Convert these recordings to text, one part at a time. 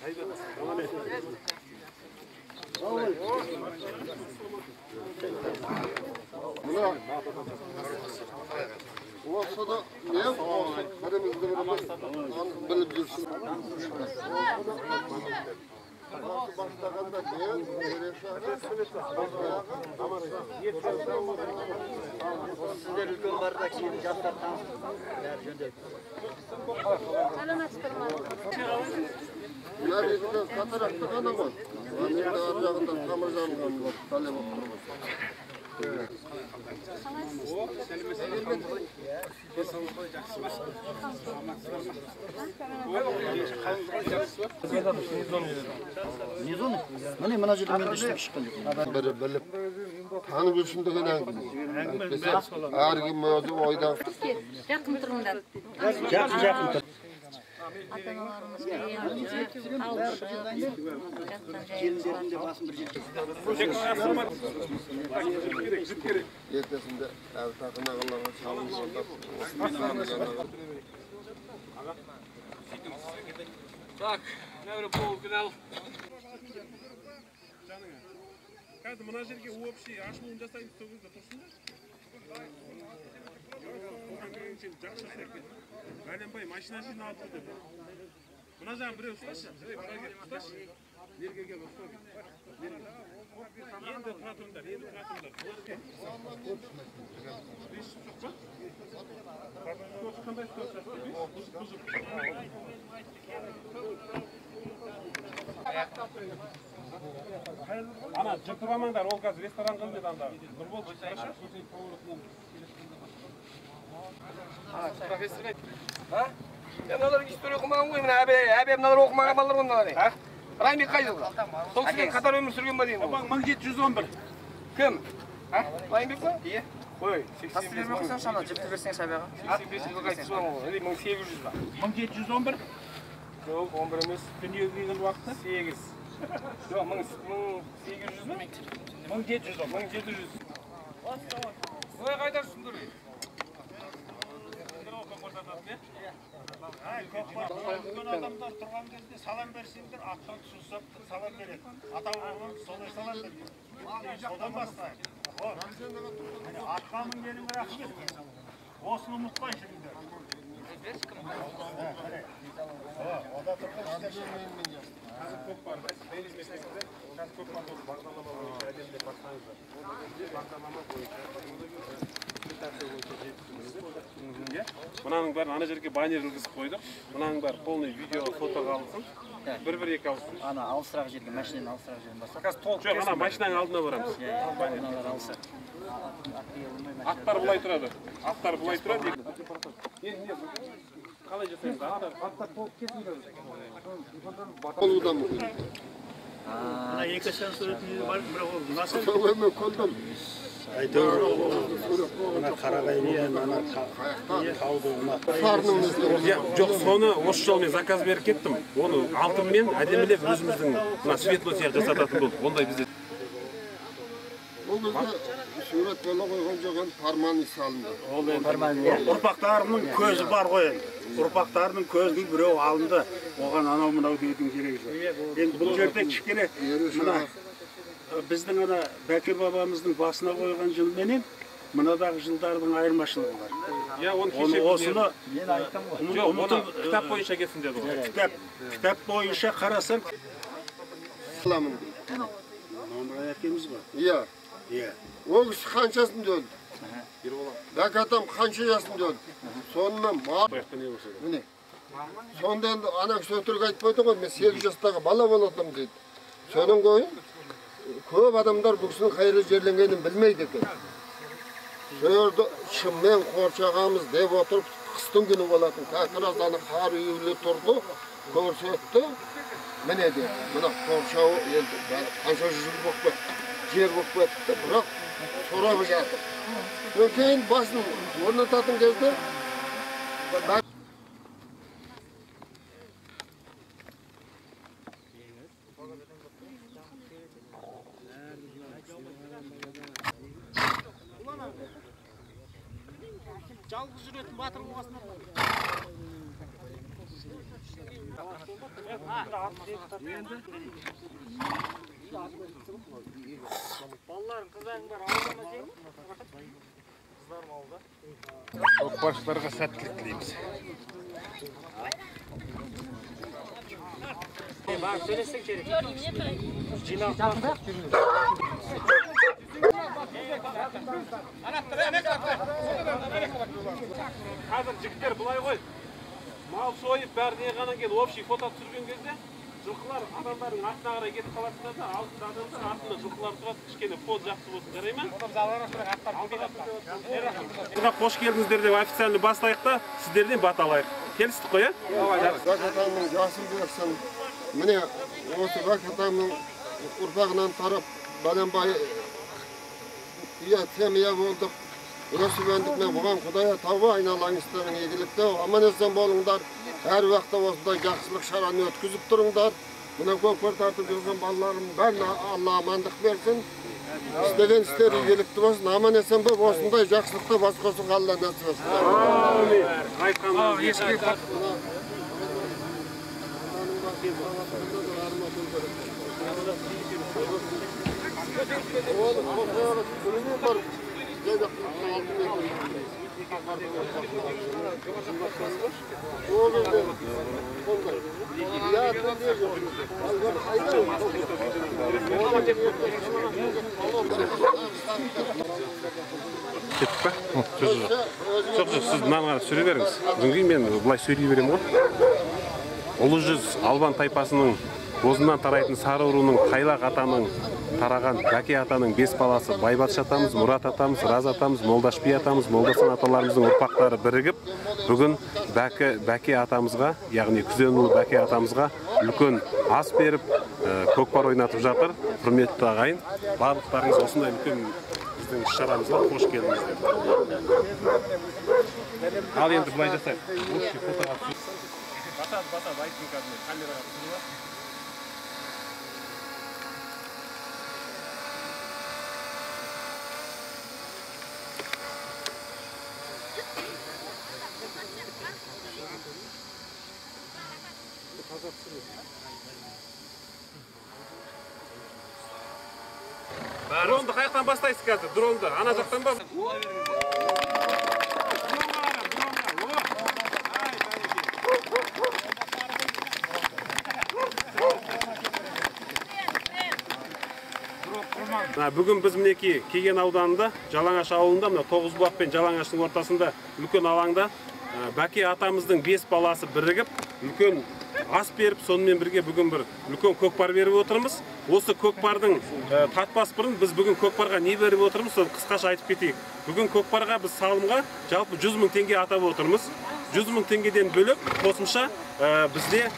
Мына осыны не бірімізді біріміз біліп жүрсін. Бастағанда мен сіздер үлкен барда кейін жастар таныстық, бәрі жөнделіп. Саламатсыздар ма? Мына жерде катаракты ғана ғой. Енді ар жағында тамыр жарылған болып, бәле болып тұр ғой. Не зоны? Міне мына жерде мен ештеңе шыққан жоқ. Бірі біліп, танып жүрсін деген әңгіме. Әйтпесе әркім өзі ойда. Жақын тұрыңдар. Жақын тұр. Ата-аналарымызбен ауызшы жатқан жайымыз бар. Ертесінде тақын ағаларға шалым звондап. Так, нәуірі полуфинал. Қазір мына жерге общий ашылуын жасаймыз, сол кезде тұрсыңдар. Бәленбай машина жиналып тұр деп. Мына жағын біреу ұсташы. Ей, мына кел, ұсташы. Мерге кел, ұста. Енді тұра тұрыңдар, енді тұра тұрыңдар. Бес жоқ па? Қандай скотч? Бұзып. Ана, жыртып алмаңдар, ол қазір ресторан қылмайды анда. Нұрбол, қарашы. Профессор қайт. А? Мыналар история оқымаған ғой, мына әбе мыналар оқымаған балалар ғой мыналар. А? Райымбек қай жылғы? Сол кісімен қатар өмір сүрген ба деймін. 1711. Кім? А? Райымбек па? Иә. Қой, 85 бермей қойсаңшы, ана жіпті берсеңші абаға. 85 жылғы қайтыс болған ғой. Или 1800 ба? 1711. Жоқ, 11 емес. Дүниеге келген уақыты 8. Жоқ, 1800 ба? 1710. 1700. Ой, қайда түсіндір? Үлкен адамдар тұрған кезде салам берсеңдер, аттан түсірсек салам береді. Ата-бабамыз солай салам берген. Содан бастайық. Атқа мінгеніңе рахмет. Осыны ұмытпай жүріңдер. Қазір көкпар, қазір көкпар бағдарлама бойынша әдемілеп бастаңыздар. Бағдарлама бойынша мынаның бәрін ана жерге баннер ілгізіп қойдық. Мынаның бәрі полный видео, фотоға алынсын. Бір-бір екі алсын. Ана алысырақ жерге, машинаның алысырақ жерін бассақ. Жоқ, ана машинаның алдына барамыз. Мыналар алысырақ. Аттар былай тұрады. Аттар былай тұрады. Енді не, қалай жасаймыз? Аттар толып кетіңдер. Болуы да мүмкін. Мына екі сен суретінде бар, бірақ ол мынасы. Сол көлдім. Әйтеуір мына қарағай мен ана тауды жоқ, соны осы жолы мен заказ беріп кеттім. Оны алтынмен әдемілеп өзіміздің мына светло сияқты жасататын болдық. Ондай бізде ол кезде сурет бола қойған жоқ, енді формальный салынды. Ол енді ұрпақтарының көзі бар ғой енді. Ұрпақтарының көзінің біреуі алынды. Оған анау мынау деудің керегі жоқ. Енді бұл жерде кішкене мына біздің ана Бәке бабамыздың басына қойған жылменен мынадағы жылдардың айырмашылығы бар. Иә, оны кеше осыны мен айттым ғой. Жоқ, оны кітап бойынша кетсін деді ғой. Кітап бойынша қарасаң аламын дейді. Мамырай әкеміз ғой. Иә. Иә. Ол кісі қаншасында өлді? Бәке атам қанша жасында өлді? Сонымен міне. Сонда енді ана кісі өтірік айтпайды ғой, мен 8 жастағы бала болатынмын дейді. Соның кейін көп адамдар бұл кісінің қай жерде жерленгенін білмейді екен. Сол жерді шыммен қоршағанбыз деп отырып, қыстың күні болатын. Как раз ана қар үйілі тұрды, көрсетті. Міне де, мына қоршауы енді қанша жыл болып кетті, жер болып кетті, бірақ сорабы жатыр. Кейін басын орнататын кезде жалғыз жүретін батыр болғасындар ғой. Балаларың, қыздарың бар, ауылда ма сенің? Қыздарым ауылда. Көкпаршыларға сәттілік тілейміз. Барып сөйлессең керек. Қазір жігіттер былай ғой. Мал сойып бәріне ғана кейін общий фото түсірген кезде жылқылар адамдардың артына қарай кетіп қаласыңдар да, алдында адамдар, артында жылқылар тұрады, кішкене фон жақсы болсын, жарай ма? Қош келдіңіздер деп официально бастайық та, сіздерден бата алайық. Келістік қой, ә? Бәк атамның жасын берсін. Міне осы Бәк атамның ұрпағынан тарап, бәленбай семья болдық. Өсіп өндік, мен бұған Құдайға тауба, айналаңыздарың игілікті, аман есен болыңдар. Әр уақытта осындай жақсылық шараны өткізіп тұрыңдар. Мына көкпар тартып жүрген балаларым бәріне Алла амандық берсін. Істеген істер игілікті болсын, аман есен болып, осындай жақсылықта бас қосуға Алла нәсіп етсін. Әмин. Кеттік па? Жоқ, жоқ, сіз мынаны ғана түсіре беріңіз. Одан кейін мен былай сөйлей беремін ғой. Ұлы жүз Албан тайпасының бозынан тарайтын сары руының Тайлақ атаның тараған Бәке атаның 5 баласы Байбатша атамыз, Мұрат атамыз, Раз атамыз, Молдаш би атамыз, Молдасан аталарымыздың ұрпақтары бірігіп, бүгін Бәке атамызға, яғни Күзенұлы Бәке атамызға үлкен ас беріп, көкпар ойнатып жатыр. Құрметті ағайын, барлықтарыңыз осындай үлкен біздің іс-шарамызға қош келдіңіздер. Ал енді былай жасайық. Общий фотоға түсіп. Басады, басады, айттым қазір, камераға түсіріп. Дронды қаяқтан бастайсыз қазір? Дронды ана жақтан ба? Бүгін біз мінекей Кеген ауданында, Жалаңаш ауылында, мына Тоғызбұлақ пен Жалаңаштың ортасында үлкен алаңда Бәке атамыздың 5 баласы бірігіп, үлкен ас беріп, сонымен бірге бүгін бір үлкен көкпар беріп отырмыз. Осы көкпардың татпас бұрын біз бүгін көкпарға не беріп отырмыз, соны қысқаша айтып кетейік. Бүгін көкпарға біз салымға жалпы 100 мың теңге атап отырмыз. 100 мың теңгеден бөлек қосымша бізде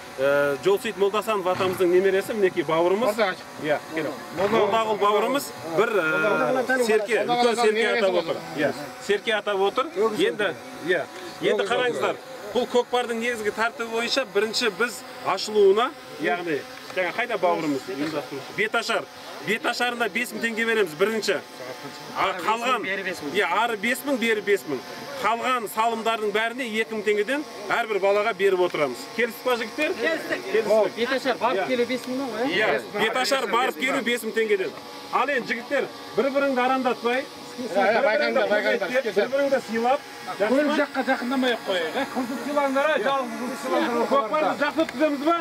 Жолсейіт Молдасанов атамыздың немересі, мінекей бауырымыз. Иә, Молдағұл бауырымыз бір серке, үлкен серке атап отыр. Иә, серке атап отыр. Енді, иә, енді қараңыздар. Бұл көкпардың негізгі тәртібі бойынша бірінші біз ашылуына, яғни жаңа қайда бауырымыз ұйымдастырушы? Беташар. Беташарына 5 мың теңге береміз бірінші. Қалған, иә, ары 5 мың, бері 5 мың. Қалған салымдардың бәріне 2 мың теңгеден әрбір балаға беріп отырамыз. Келістік па, жігіттер? Келістік. Беташар барып келу 5 мың ғой, иә? Беташар барып келу 5 мың теңгеден. Ал енді жігіттер, бір-біріңді арандатпай, бір-біріңді сыйлап, көлік жаққа жақындамай ақ қояйық, қызды сыйлаңдар, жалғыз қызды сыйлаңдар. Көкпарды жақсы өткіземіз ба?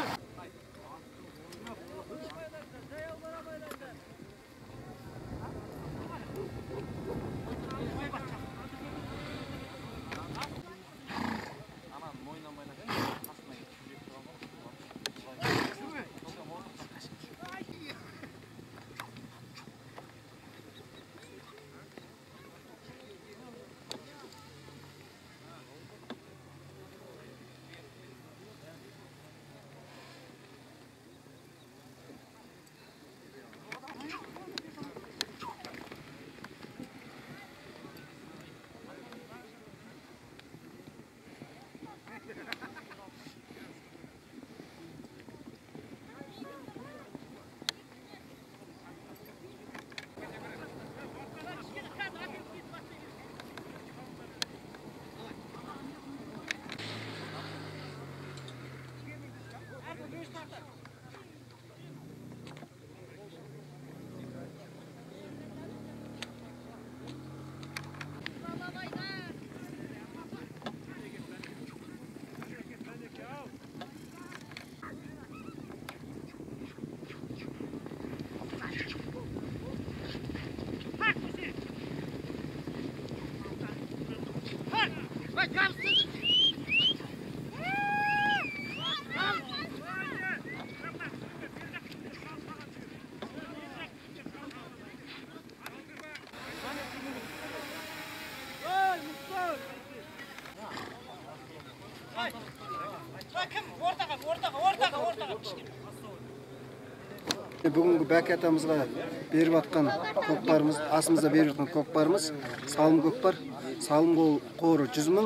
Бүгінгі Бәке атамызға беріп атқан көкпарымыз, асымызда беріп жатқан көкпарымыз салым көкпар. Салым қоры 100 мың,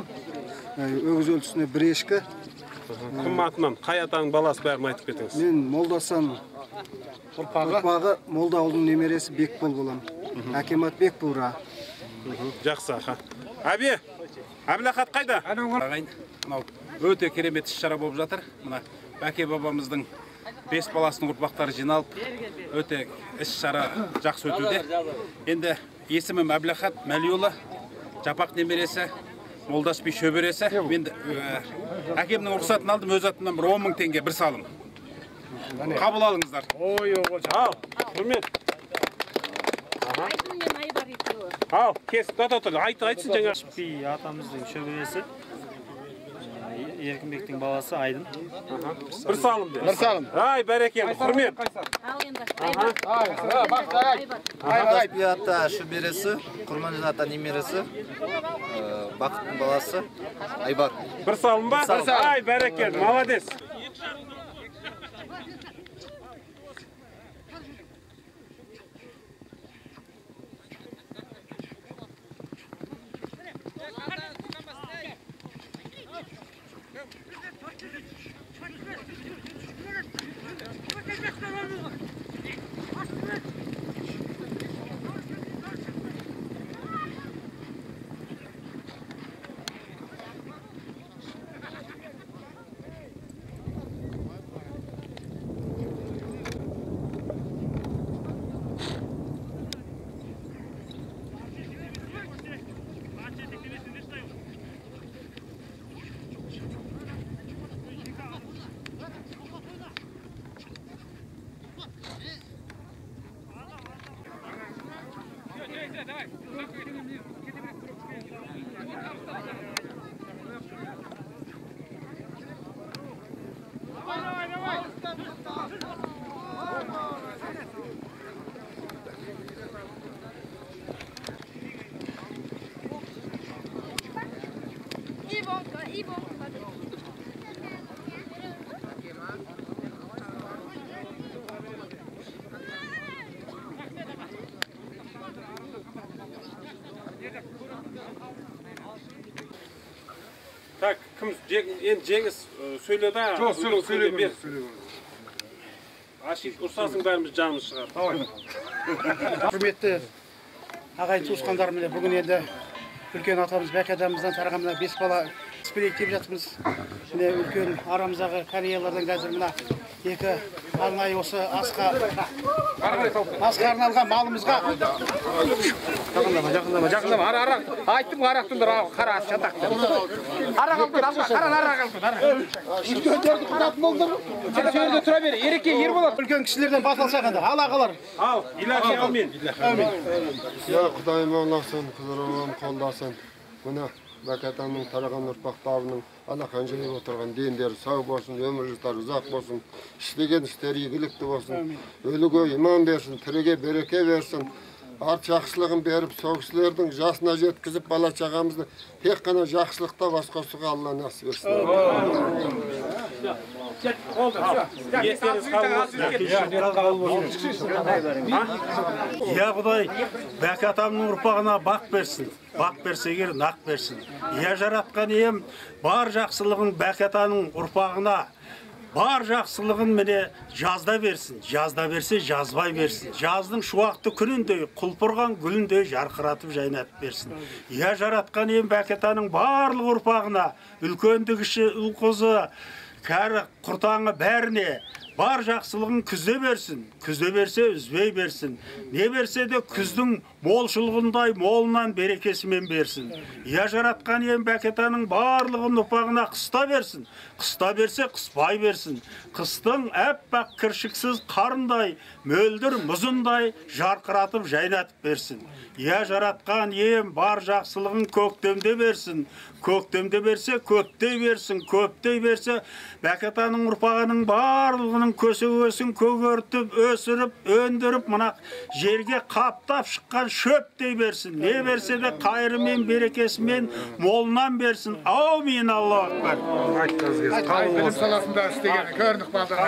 өгіз өлтісіне бір ешкі. Кім атынан, қай атаның баласы, бәрін айтып кетіңіз. Мен Молдасан ұрпағы, Молдауылдың немересі Бекбол боламын. Әкем аты Бекбура. Жақсы, аха. Әбе, Әбілахат қайда? Ағайын, мынау өте керемет іс-шара болып жатыр. Мына Бәке бабамыздың 5 баласының ұрпақтары жиналып, өте іс-шара жақсы өтуде. Енді есімім Әбілахат Мәлиұлы, Жапақ немересі, Молдаш би шөбересі. Мен әкемнің рұқсатын алдым, өз атымнан бір 10 мың теңге бір салым. Қабыл алыңыздар. Ой, ой, ал, құрмет. Ал, кес, айтсын жаңа. Би атамыздың шөбересі, Еркінбектің баласы Айдын. Бір салым де. Бір салым. Ай, бәрекелді, құрмет. Молдаш би ата шөбересі, Құрманжан ата немересі, Бақыттың баласы Айбар. Бір салым ба? Ай, бәрекелді, молодец. Так, кім енді Жеңіс сөйле да? Жоқ, сөйле бер. Ашик, ұрсасың бәріміз жанымыз шығар. Құрметті ағайын туысқандар, міне бүгін енді үлкен атамыз Бәке атамыздан тараған мына 5 бала іс деп жатырмыз. Міне үлкен арамыздағы кореялардан қазір мына екі арнайы осы асқа арналған малымызға. Жақындама, жақындама, жақындама. Ара, ара. Айттым, арақтыңдар, қара ас жатақты. Арақ алып кет, қара, арақ алып кет, арақ. Үлкендерді құдатын болдыр. Сен сол жерде тұра бер, Ереке, Ерболат. Үлкен кісілерден бас алсақ енді, ал ағалар. Ал, илахи әумин. Әумин. Я Құдайым оңласын, Құдырым қолдасын. Мына Бәке атамның тараған ұрпақтарының алақан жайып отырған дендері сау болсын, өмір жылдары ұзақ болсын, істеген істері игілікті болсын, өліге иман берсін, тіріге береке берсін, арт жақсылығын беріп, сол кісілердің жасына жеткізіп, бала шағамызды тек қана жақсылықта бас қосуға Алла нәсіп етсін. Я Құдай, Бәке атамның ұрпағына бақ берсін, бақ берсе егер нақ берсін. Я жаратқан ием, бар жақсылығын Бәке атаның ұрпағына, бар жақсылығын міне жазда берсін, жазда берсе жазбай берсін. Жаздың шуақты күніндей, құлпырған гүліндей жарқыратып жайнатып берсін. Я жаратқан ием Бәке атаның барлық ұрпағына, үлкенді кіші, ұл қызы, кәрі құртаңы бәріне бар жақсылығын күзде берсін, күзде берсе үзбей берсін. Не берсе де күздің молшылығындай молынан берекесімен берсін. Я жаратқан ием Бәке атаның барлығын ұрпағына қыста берсін, қыста берсе қыспай берсін. Қыстың әппақ кіршіксіз қарындай, мөлдір мұзындай жарқыратып жайнатып берсін. Я жаратқан ием бар жақсылығын көктемде берсін, көктемде берсе көптей берсін, көптей берсе Бәке атаның ұрпағының барлығының Балаларының көсегесін көгертіп, өсіріп, өндіріп, мына жерге қаптап шыққан шөптей берсін. Не берсе де қайырымен, берекесімен молынан берсін. Аумин, Аллаху акбар. Білім саласында істеген көрінік балдар.